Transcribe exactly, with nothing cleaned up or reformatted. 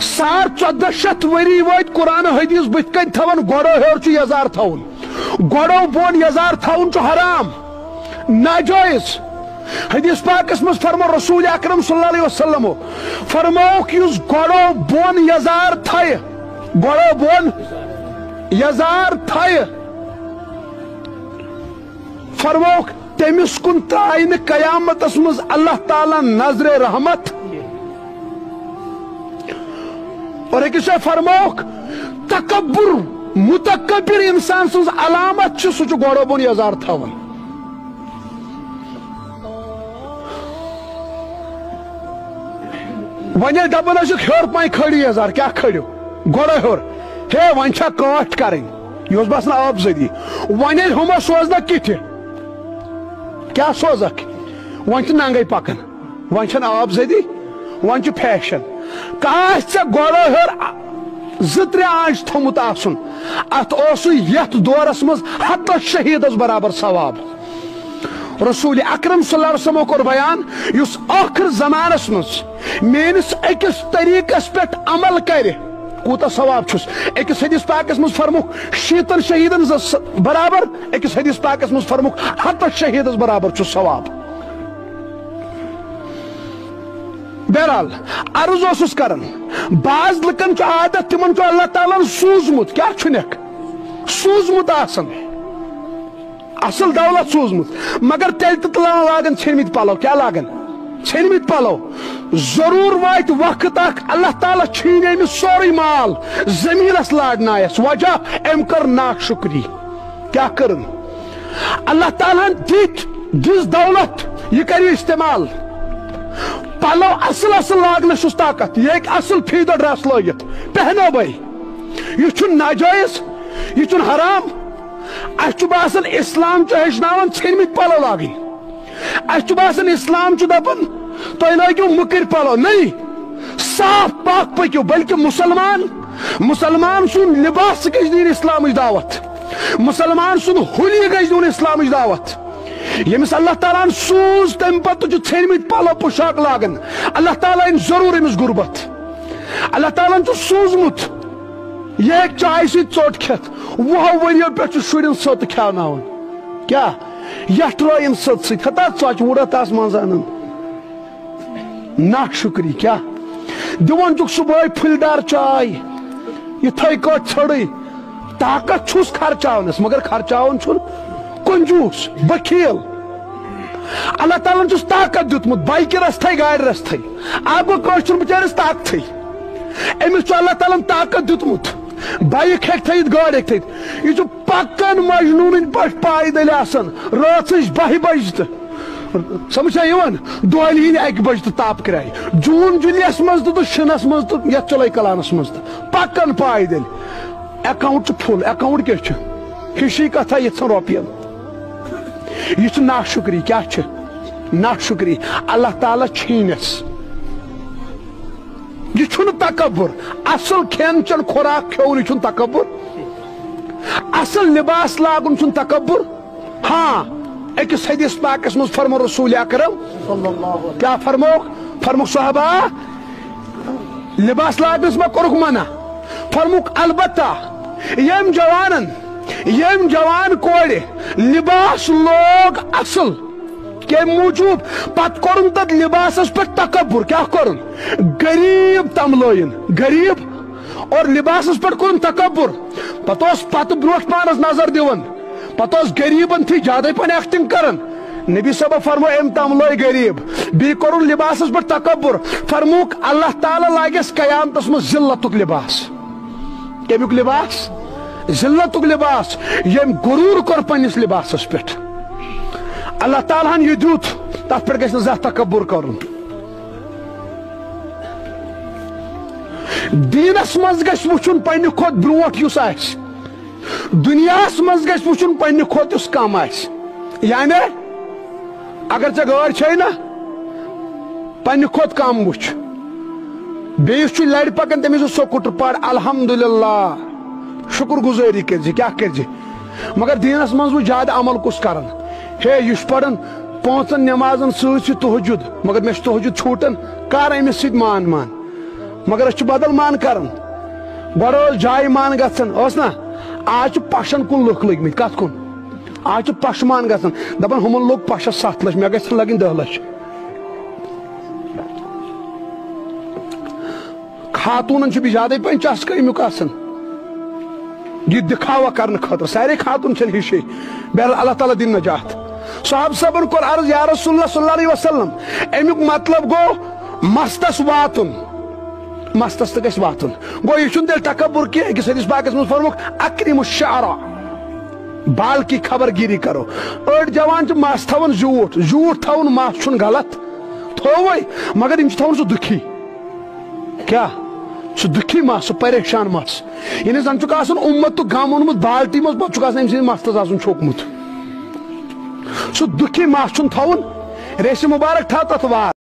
ساڑ ژۄدہ شیٚتھ ؤری وٲتۍ قرآن حدیث بٕتھِ کنۍ تھاوان، گۄڈو ہیوٚر چھُ یزار تھاوُن، گۄڈو بۄن یزار تھاوُن چھُ حرام، ناجٲیز۔ حدیث پاکس منٛز فرمو رسول اکرم صلی اللہ علیہ وسلمو، فرمووُکھ، یُس گۄڈو بۄن یزار تھایہِ، گۄڈو بۄن یزار تھایہِ، فرمووُکھ، تٔمِس کُن ترٛایہِ نہٕ قیامتس منٛز اللہ تعالیٰ نظرِ رحمت۔ اور أکِس جایہِ فرمووُکھ، تکبر، متکبر انسان سٕنٛز علامت چھِ، سُہ چھُ گۄڈو بۄن یزار تھاوان۔ وۄنۍ ییٚلہِ دَپان ٲسِکھ، ہیوٚر پَہَن کھٲلِو یَزار، کیٛاہ کھٲلِو؟ گۄڈَے ہیوٚر۔ ہے، وۄنۍ چھا کٲٹھ کَرٕنۍ؟ یہِ اوس باسان آبزٔدی۔ وۄنۍ ییٚلہِ ہُمَس سوزنَکھ کِتھِ، کیٛاہ سوزَکھ؟ وۄنۍ چھِ ننٛگَے پَکان۔ وۄنۍ چھَنہٕ آبزٔدی، وۄنۍ چھُ فیشن۔ کاش ژےٚ گۄڈَے ہیوٚر زٕ ترٛےٚ آنچہِ تھوٚمُت آسُن۔ اَتھ اوسُے یَتھ دورَس منٛز ہَتَس شہیٖدَس برابر ثواب۔ رسول اکرم صلی اللہ علیہ وسلمو کوٚر بیان، یُس ٲخر زمانس منٛز میٲنِس أکِس طریٖقس پٮ۪ٹھ عمل کرِ، کوٗتاہ ثواب چھُس۔ أکِس حدیث پاکس منٛز فرمووُکھ، شیٖتن شہیٖدن زٕ س-، برابر، أکِس حدیث پاکس منٛز فرمووُکھ، ہتس شہیٖدس برابر چھُ ثواب۔ بہرحال، عرض اوسُس کران، بعض لُکن چھُ عادت، تِمن چھُ اللہ تعالیٰ ہن سوٗزمُت، کیٛاہ چھُنکھ؟ سوٗزمُت آسان۔ اصل دولت سوٗزمٕژ، مگر تیٚلہِ تہِ تُلان لاگان ژھیٚنمٕتۍ پلو۔ کیٛاہ لاگان؟ ژھیٚنمٕتۍ پلو۔ ضروٗر واتہِ وقت اکھ، اللہ تعالیٰ چھیٖنہِ أمِس سورُے مال، زٔمیٖنس لارنایس۔ وجہ؟ أمۍ کٔر ناشُکری۔ کیٛاہ کٔرٕن؟ اللہ تعالیٰ ہن دِتۍ، دِژ دولت، یہِ کٔرِو استعمال۔ پلو اصل اصل لاگنس چھُس طاقت، یہِ ہیٚکہِ اصل فیٖتو ڈرس لٲگِتھ۔ پہنو بھائی، یہِ چھُنہٕ ناجٲیز، یہِ چھُنہٕ حرام۔ اسہِ چھُ باسان اسلام چھُ ہیٚچھناوان ژھیٚنمٕتۍ پلو لاگٕنۍ۔ اسہِ چھُ باسان اسلام چھُ دپان تُہۍ لٲگِو مٔکٕرۍ پلو۔ نہیں، صاف پاک پٔکِو، بلکہِ مسلمان، مسلمان سُنٛد لباس گژھِ دِنۍ اسلامٕچ دعوت۔ مسلمان سُنٛد حُلیہِ گژھِ دیُن اسلامٕچ دعوت۔ ییٚمِس اللہ تعالیٰ ہن سوٗز، تمہِ پتہٕ چھُ ژھیٚنمٕتۍ پلو پوشاک لاگان۔ اللہ تعالیٰ ہن ضروٗر أمِس غربت۔ اللہ تعالیٰ ہن چھُ سوٗزمُت۔ یہِ ہیٚکہِ چایہِ سۭتۍ ژوٚٹ کھٮ۪تھ۔ وُہو ؤرِیو پٮ۪ٹھ چھُ شُرٮ۪ن سوٚت کھیٛاوناوان۔ کیٛاہ؟ یَٹھ رٲیِن سوٚت سۭتۍ۔ ہتا ژۄچہِ وُڑت آس منٛز اَنان۔ ناشُکری کیٛاہ؟ دِوان چھُکھ صُبحٲے پھُلہِ دار چاے۔ یِتھَے کٲٹھۍ ژھٔڑٕے۔ طاقت چھُس خرچاونس، مگر خرچاوان چھُن کنجوٗس، بخیل۔ اللہ تعالیٰ ہن چھُس طاقت دیُتمُت، بایکہِ رستھے، گاڑِ رستھے۔ اکھ گوٚو کٲشُر بِچٲرِس طاقتھٕے۔ أمِس چھُ اللہ تعالیٰ ہن طاقت دیُتمُت۔ بایک ہیٚکہِ تھٲیِتھ، گٲڑۍ ہیٚکہِ تھٲیِتھ۔ یہِ چھُ پکان مجنوٗنٕنۍ پٲٹھۍ پایدٔلۍ آسان، رٲژٕچ باہہِ بجہِ تہٕ۔ سمجھ چھا یِوان؟ دۄہلہِ یِنہِ اکہِ بجہِ تہٕ تاپہٕ کرایہِ۔ جوٗن جُلیَس منٛز تہٕ، تہٕ شِنَس منٛز تہٕ یَتھ چِلَے کلانَس منٛز تہٕ۔ پکان پایدٔلۍ۔ اکاؤنٹ چھُ فُل، اکاؤنٹ کیٛاہ چھُ؟ ہِشی کتھا یِژھن رۄپین۔ یہِ چھُ ناشُکری۔ کیٛاہ چھُ؟ ناشُکری۔ اللہ تعالیٰ چھیٖنس۔ یہِ چھُنہٕ تکبر۔ اصل کھٮ۪ن چٮ۪ن خوراک کھیوٚن، یہِ چھُنہٕ تکبر۔ اصل لباس لاگُن چھُنہٕ تکبر۔ ہاں، أکِس حدیث پاکس منٛز فرمو رسول اکرم، کیٛاہ فرموکھ؟ فرموکھ، صحابہ، لباس لاگنس ما کوٚرُکھ منع؟ فرموکھ، البتہ ییٚمۍ جوانن، ییٚمۍ جوان کورِ لباس لوگ اصل، کمہِ موٗجوٗب؟ پتہٕ کوٚرُن تتھ لباسس پٮ۪ٹھ تکبر۔ کیٛاہ کوٚرُن؟ غریب تملٲیِن، غریب۔ اور لباسس پٮ۪ٹھ کوٚرُن تکبر۔ پتہٕ اوس پتہٕ برونٛٹھ پانس نظر دِوان، پتہٕ اوس غریبن تھی زیادے پہن ایکٹنگ کران۔ نبی صٲبہ فرمو، أمۍ تملٲے غریب۔ بیٚیہِ کوٚرُن لباسس پٮ۪ٹھ تکبر۔ فرمووُکھ، اللہ تعالیٰ لاگٮ۪س قیامتس منٛز ذلتُک لباس۔ کمیُک لباس؟ ذلتُک لباس، ییٚمۍ غروٗر کوٚر پننِس لباسس پٮ۪ٹھ۔ اللہ تعالیٰ ہن یہِ دیُت، تتھ پٮ۪ٹھ گژھِ نہٕ زانٛہہ تکبر کرُن۔ دیٖنس منٛز گژھِ وٕچھُن پننہِ کھۄتہٕ برونٛٹھ یُس آسہِ، دُنیاہس منٛز گژھِ وٕچھُن پننہِ کھۄتہٕ یُس کم آسہِ۔ یعنی اگر ژےٚ گٲڑۍ چھے نہ، پننہِ کھۄتہٕ کم وٕچھ۔ بیٚیِس چھُ لرِ پکان، تٔمِس چھُ سکوٗٹر، پر الحمدللہ، شُکر گُزٲری کٔرۍ زِ، کیٛاہ کٔرۍ زِ۔ مگر دیٖنس منٛز وٕچھ زیادٕ عمل کُس کران۔ ہے، یہِ چھُ پران پانٛژن نمازن سۭتۍ سۭتۍ تہجد، مگر مےٚ چھُ تہجد چھوٗٹان، کر أمِس سۭتۍ مان مان۔ مگر أسۍ چھِ بدل مان کران۔ گۄڈٕ ٲس جایہِ مان گژھان، ٲس نا؟ آز چھِ پشن کُن لُکھ لٔگۍ مٕتۍ۔ کتھ کُن؟ آز چھِ پشمان گژھان، دپان، ہُمن لوٚگ پشس ستھ لچھ، مےٚ گژھن لگٕنۍ دہ لچھ۔ خاتوٗنن چھُ بیٚیہِ زیادے پہن چسکہٕ امیُک آسان، یہِ دکھاوا کرنہٕ خٲطرٕ۔ سارے خاتوٗن چھنہٕ ہِشے۔ بہرحال، اللہ تعالیٰ دِن نجات۔ صحابہٕ صٲبن کوٚر عرض، یا رسول اللہ صلی اللہ علیہ وسلم، امیُک مطلب گوٚو مستس واتُن۔ مستس تہِ گژھِ واتُن۔ گوٚو، یہِ چھُنہٕ تیٚلہِ تکبر کینٛہہ۔ أکِس حدیث پاکس منٛز فرمووُکھ، اکرموا الشعر، بال کی خبر گیری کرو۔ أڑۍ جوان چھِ مس تھاوان زیوٗٹھ، زیوٗٹھ تھاوُن مس چھُنہٕ غلط، تھووے، مگر یِم چھِ تھاوان سُہ دُکھی۔ کیٛاہ؟ سُہ دُکھی مس، سُہ پریشان مس۔ یعنی زن چھُکھ آسان اُمت تہٕ غم اوٚنمُت بالٹی منٛز، پتہٕ چھُکھ آسان أمۍ سٕنٛدِس مستس آسان چھوٚکمُت۔ سُہ دُکھی مس چھُنہٕ تھاوُن، ریشہِ مُبارک تھاو تتھ وار۔